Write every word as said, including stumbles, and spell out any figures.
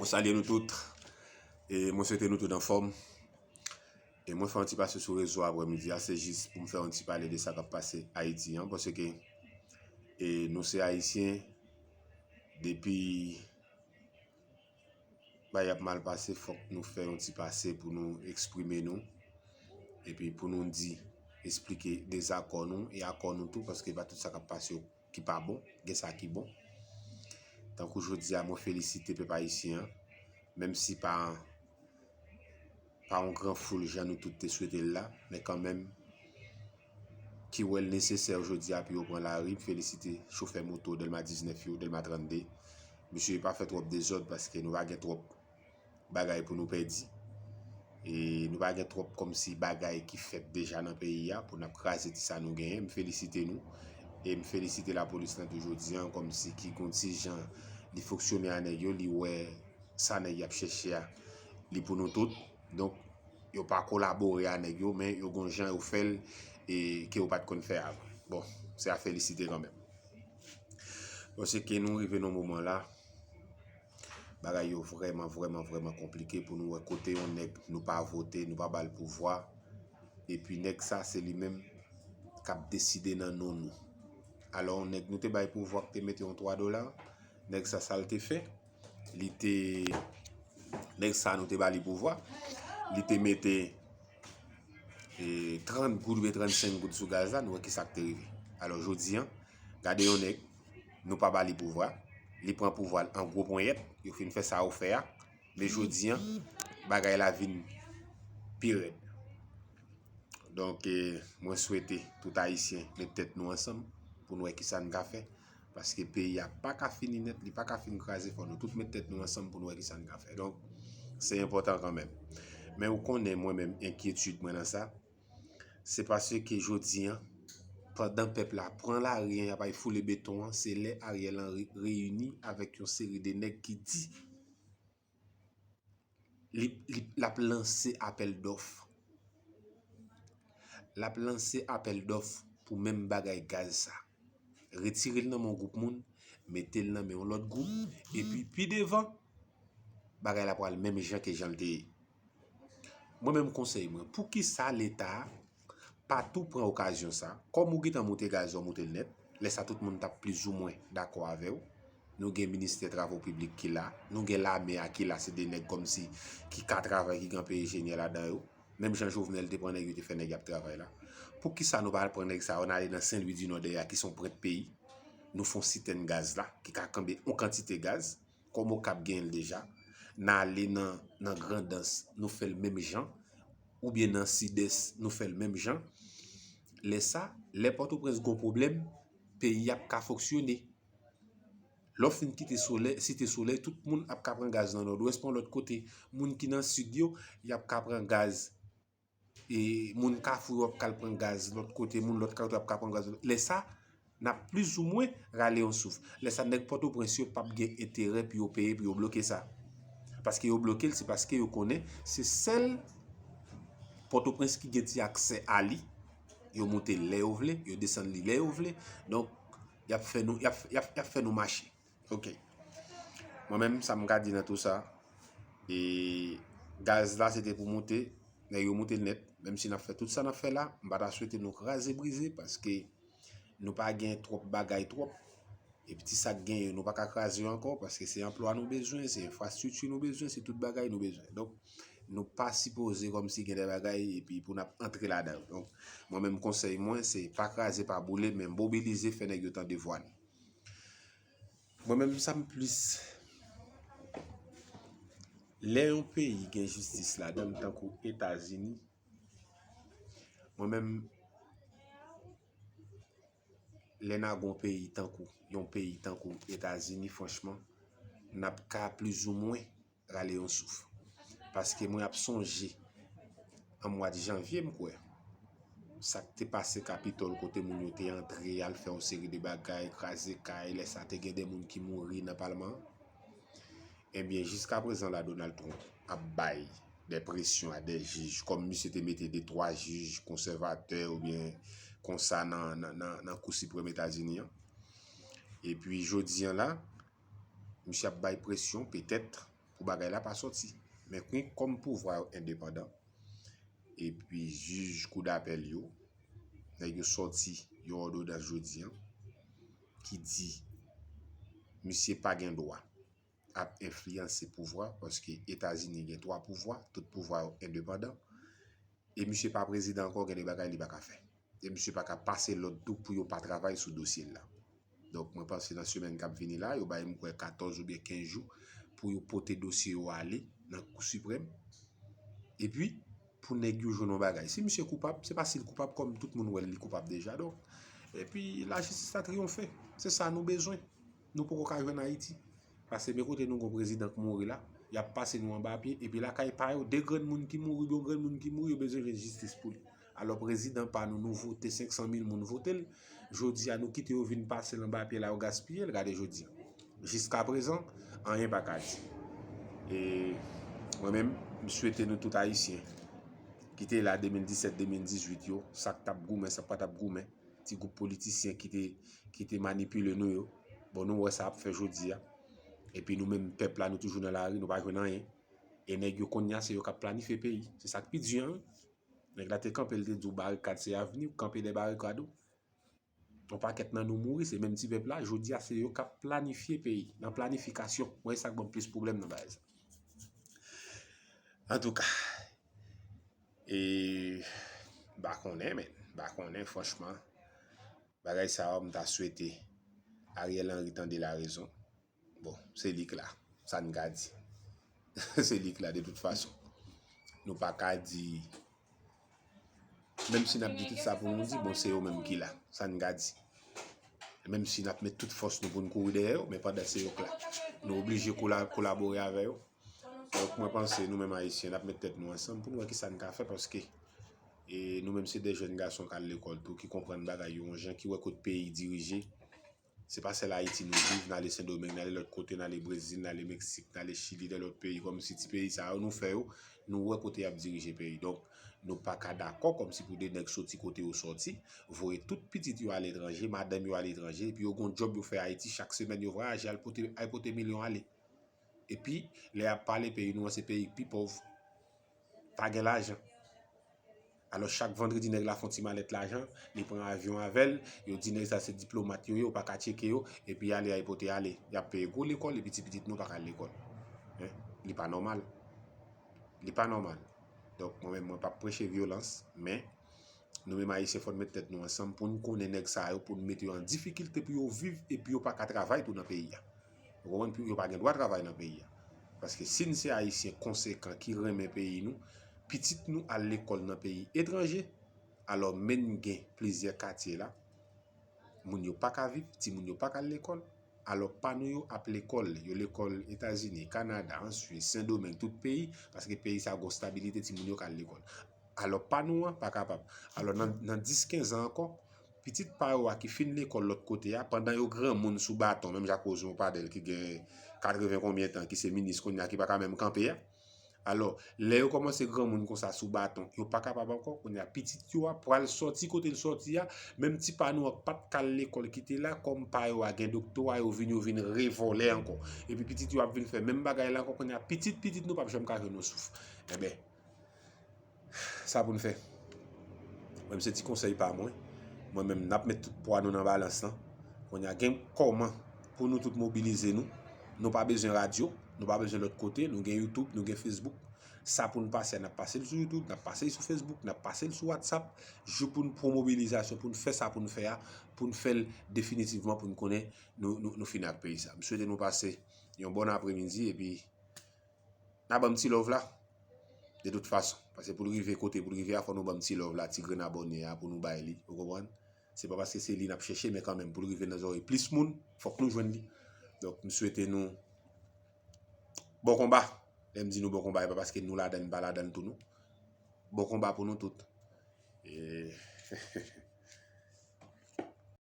Salye nou tout. E mwen swete nou tout anfòm. E mwen fè yon ti pase sou rezo aprèmidi a, se jis pou m fè yon ti pale de sa k ap pase Ayiti an, paske e nou se Ayisyen, depi bagay ap mal pase, fòk nou fè yon ti pase pou nou eksprime nou, epi pou nou di, eksplike dezakò nou e akò nou tou, paske pa tout sa k ap pase yo ki pa bon, gen sa ki bon. Tankou jodi a, mwen felisite pèp ayisyen an, menm si pa, pa yon gran foul jan nou tout te swete l la, men kanmenm, ki wè l nesesè jodi a pou yo pran lari, m felisite chofè moto Dèlma diznèf yo, Dèlma trannde. Mesye, pa fè twòp dezòd paske nou pa gen twòp bagay pou nou pèdi. E nou pa gen twòp kòmsi bagay ki fèt deja nan peyi a pou n ap kraze ti sa nou genyen. M felisite nou. E m felisite lapolis lan tou jodi a, kòmsi ki gon ti jan li fonksyone a nèg yo, li wè sa nèg y ap chèche a, li pou nou tout. Donk, yo pa kolabore a nèg yo, men yo gon jan yo fè l e ke yo pa t konn fè avan. Bon, se a felisite kanmenm. Bon, se ke nou rive nan moman la, bagay yo vrèman, vrèman, vrèman konplike pou nou wè kote yon nèg nou pa vote, nou pa ba l pouvwa, epi nèg sa se li menm k ap deside nan non nou. Alò, yon nèg nou te bay pouvwa k te mete yon twa dola, nèg sa, sa l te fè? Li te, nèg sa nou te ba li pouvwa, li te mete e, trant goud oubyen trannsenk goud sou gaz la, nou wè ki sa k te rive. Alò, jodi a, gade yon nèg, nou pa ba li pouvwa, li pran pouvwa l an gwo ponyèt, yo fin fè sa yo fè a, men jodi a, bagay la vin pi rèd. Donk, e, mwen swete tout Ayisyen met tèt nou ansanm pou n wè ki sa n ka fè. Paske peyi a pa ka fini nèt, li pa ka fin kraze, fò nou tout met tèt nou ansanm pou n wè ki sa n ka fè. Donk, se enpòtan kanmenm. Men ou konnen mwen menm enkyetid mwen nan sa, se paske jodi a, pandan pèp la pran lari an, y ap al foule beton an, se lè Ariel Henry reyini avèk yon seri de nèg ki di li, li, l ap lanse apèl dòf. L ap lanse apèl dòf pou menm bagay gaz sa. Retire l nan men yon gwoup moun, mete l nan men yon lòt gwoup, epi pi devan, bagay la pral menm jan ke jan l te ye. Mwen menm konsèy mwen, poukisa Leta pa tou pran okazyon sa, kòm ou gentan moute gaz ou moute l nèt, lè sa tout moun t ap plizoumwen dakò avè w. Nou gen ministè travo piblik ki la, nou gen lame a ki la, se de nèg kòmsi ki ka travay, ki gen anpil enjenyè ladan yo. Menm jan Jovenel te pran nèg yo, te fè nèg y ap travay la. Poukisa nou pa al pran nèg sa yo, n ale nan Sen Lwi di Nò dèyè a ki se yon pwent peyi, nou fè yon sitèn gaz la, ki ka kenbe yon kantite gaz, kòm Okap genyen l deja, n ale nan, nan Grandans, nou fè l menm jan, oubyen nan Sidès, nou fè l menm jan. Lè sa, lè Pòtoprens gon pwoblèm, peyi a ap ka fonksyone. Lè w fin kite Solèy, Site Solèy, tout moun ap ka pran gaz nan Nòdwès, pa yon lòt kote. Moun ki nan Sid yo, y ap ka pran gaz e moun Kafou yo ap ka al pran gaz lòt kote, moun lòt kote ap ka pran gaz. Lè sa, n ap plizoumwen rale yon souf. Lè sa, nèg Pòtoprens yo p ap gen enterè pou yo peye pou yo bloke sa. Paske yo bloke l, se paske yo konnen se sèl Pòtoprens ki gen ti aksè a li. Yo moute l lè yo vle, yo desann li lè yo vle. Donk, y ap fè nou, y ap, y ap, y ap fè nou mache. Ok. Mwen menm, sa m ka di nan tou sa, e gaz la se te pou moute, nèg yo moute l nèt, menm si n ap fè tout sa n ap fè la, m pa ta swete nou kraze brize, paske nou pa gen twòp bagay twòp, epi ti sa k gen yo, nou pa ka kraze yo ankò, paske se anplwa nou bezwen, se enfrastrikti nou bezwen, se tout bagay nou bezwen. Donk, nou pa sipoze kòmsi gen de bagay, epi pou n ap antre ladan yo. Donk, mwen menm konsèy mwen, se pa kraze, pa boule, men mobilize, fè nèg yo tande vwa nou. Mwen menm sa m plis, lè yon peyi gen jistis ladan l tankou Etazini, mwen menm, lè n a gon peyi tankou, yon peyi tankou Etazini, franchman, n ap ka plizoumwen rale yon souf. Paske mwen ap sonje, an mwa de janvye, m kwè, sa k te pase Kapitòl, kote moun yo te antre, al fè yon seri de bagay, kraze kay, lè sa te gen de moun ki mouri nan palman an. Ebyen, jiskaprezan la, Donald Trump ap bay de presyon a de jij, kòm misye te mete de twa jij konsèvatè oubyen konsa nan, nan, nan, nan Kou Siprèm Etazini an. Epi, jodi an la, misye ap bay presyon, petèt, pou bagay la pa sòti. Men kwen kòm pouvwa yo endepandan, epi jij koudapèl yo, nèg yo sòti yon òdonans jodi a ki di misye pa gen dwa ap enfliyanse pouvwa, paske Etazini gen twa pouvwa, tout pouvwa yo endepandan. E misye pa prezidan ankò, gen de bagay li pa ka fè. E misye pa ka pase lòd tou pou yo pa travay sou dosye l la. Donk, mwen panse nan semèn k ap vini la, yo bay m kwè katòz oubyen kenz jou pou yo pote dosye yo ale nan Kou Siprèm. Epi, pou nèg yo jwenn yon bagay. Si misye koupab, se pa si l koupab, kòm tout moun wè l, li koupab deja. Donk, epi lajistis la triyonfe. Se sa nou bezwen. Nou poko ka jwenn Ayiti. Paske men kote nou gon prezidan k mouri la, y ap pase nou anba pye, epi lakay pa yo, de grenn moun ki mouri, yon grenn moun ki mouri, yo bezwen jwenn jistis pou li. Alò prezidan pa nou, nou vote, senk san mil moun vote l, jodi a nou kite yo vin pase l anba pye la, yo gaspiye l, gade jodi a. Jiskaprezan, anyen pa ka di. E mwen menm, m swete nou tout Ayisyen ki te la de mil disèt, de mil dizuit yo, sa k t ap goumen, sa k pa t ap goumen, ti gwoup politisyen ki te, ki te manipile nou yo. Bon, nou wè sa ap fè jodi a. Epi nou menm pèp la, nou toujou nan lari, nou pa jwenn anyen. E nèg yo konnya, se yo k ap planifye peyi. Se sa k pi di an, wi. Nèg la te kanpe, l te di w barikad se avni, w kanpe dèyè barikad ou. Yon pakèt nan nou mouri, se menm ti pèp la, jodi a se yo k ap planifye peyi, nan planifikasyon. Mwen, e sa k ban m plis pwoblèm nan bagay sa. Antouka, e, m pa konnen, men, m pa konnen, franchman. Bagay sa yo, m ta swete Ariel Henry tande larezon. Bon, se li k la. Sa n ka di. Se li k la, de tout fason. Nou pa ka di, menm si n ap di tout sa pou nou di, bon, se yo menm ki la. Sa n ka di. Menm si n ap met tout fòs nou pou n kouri dèyè yo, men pandan se yo k la. Nou oblije kola-, kolabore avè yo. Donk, mwen panse nou menm Ayisyen, n ap met tèt nou ansanm pou n wè kisa n ka fè, paske, e, nou menm se de jèn gason k al lekòl tou, ki konprann bagay yo yon jan, ki wè kot peyi dirije. Se pa sèl Ayiti nou viv, n ale Sendomeng, n ale lòt kote, n ale Brezil, n ale Meksik, n ale Chili, nan lòt peyi, kòmsi ti peyi sa yo nou fè yo, nou wè kote y ap dirije peyi. Donk, nou pa ka dakò kòmsi pou de nèg soti kote yo sòti, voye tout pitit yo aletranje, madanm yo aletranje, epi yo gon djòb yo fè Ayiti, chak semèn yo vwayaje al pote, al pote milyon ale. Epi, lè y ap pale, peyi nou an se peyi k pi pòv. Pa gen lajan. Alò, chak vandredi, nèg la fè yon ti malèt lajan, li pran avyon avè l, yo di nèg sa se diplomat yo ye, ou pa ka tcheke yo, epi ale, ay pote ale. Y ap peye gwo lekòl, epi ti pitit nou pa ka al lekòl. Hein? Li pa nòmal. Li pa nòmal. Donk, mwen menm, mwen p ap preche vyolans, men nou menm Ayisyen, fò n met tèt nou ansanm pou n konnen nèg sa yo, pou n mete yo an difikilte pou yo viv, epi yo pa ka travay tou nan peyi a. Ou konprann? Pou yo pa gen dwa travay nan peyi a. Paske si n se Ayisyen konsekan ki renmen peyi nou, pitit nou al lekòl nan peyi etranje, alò men n gen plizyè katye la, moun yo pa ka viv, timoun yo pa ka al lekòl. Alò pa nou yo ap lekòl, yo lekòl Etazini, Kanada, an Swis, Sendomeng, tout peyi, paske peyi sa gon stabilite, timoun yo ka al lekòl. Alò pa nou an pa kapab. Alò nan, nan dis kenz an ankò, pitit pa yo a ki fin lekòl lòt kote a, pandan yo granmoun sou baton, menm jan ak Rosemond Padel ki gen katreven konbyen tan, ki se minis kounye a, ki pa ka menm kanpe a. Alò, lè yo kòmanse granmoun konsa sou baton, yo pa kapab ankò, kounye a pitit yo a pral sòti kote l sòti a, menm ti pa nou an k pa t ka al lekòl ki te la, kòm pa yo a gen doktora, yo vin, yo vin revòlè ankò. Epi pitit yo ap vin fè menm bagay la ankò, kounye a pitit pitit nou p ap janm ka jwenn yon souf. Enben, sa pou n fè. Mwen, se ti konsèy pa mwen. Mwen menm, n ap met tout pwa nou nan balans lan. Kounye a, gen kòman pou nou tout mobilize nou. Nou pa bezwen radyo, nou pa bezwen lòt kote, nou gen YouTube, nou gen Facebook. Sa pou n pase a, n ap pase l sou YouTube, n ap pase l sou Facebook, n ap pase l sou WhatsApp, jou pou n pran mobilizasyon, pou n fè sa pou n fè a, pou n fè l definitivman, pou n konnen nou, nou, nou fini ak peyi sa. M swete nou pase yon bòn apremidi, epi n a ban m ti love la. De tout fason. Paske pou l rive kote pou l rive a, fò nou ban m ti love la, ti grenn abòne a pou nou bay li. Ou konprann? Se pa paske se li n ap chèche, men kanmenm, pou l rive nan zòrèy plis moun, fòk nou jwenn li. Donk, m swete nou bon konba. Lè m di nou bon konba, e pa paske nou ladan l, n pa ladan l tou, non. Bon konba pou nou tout. E,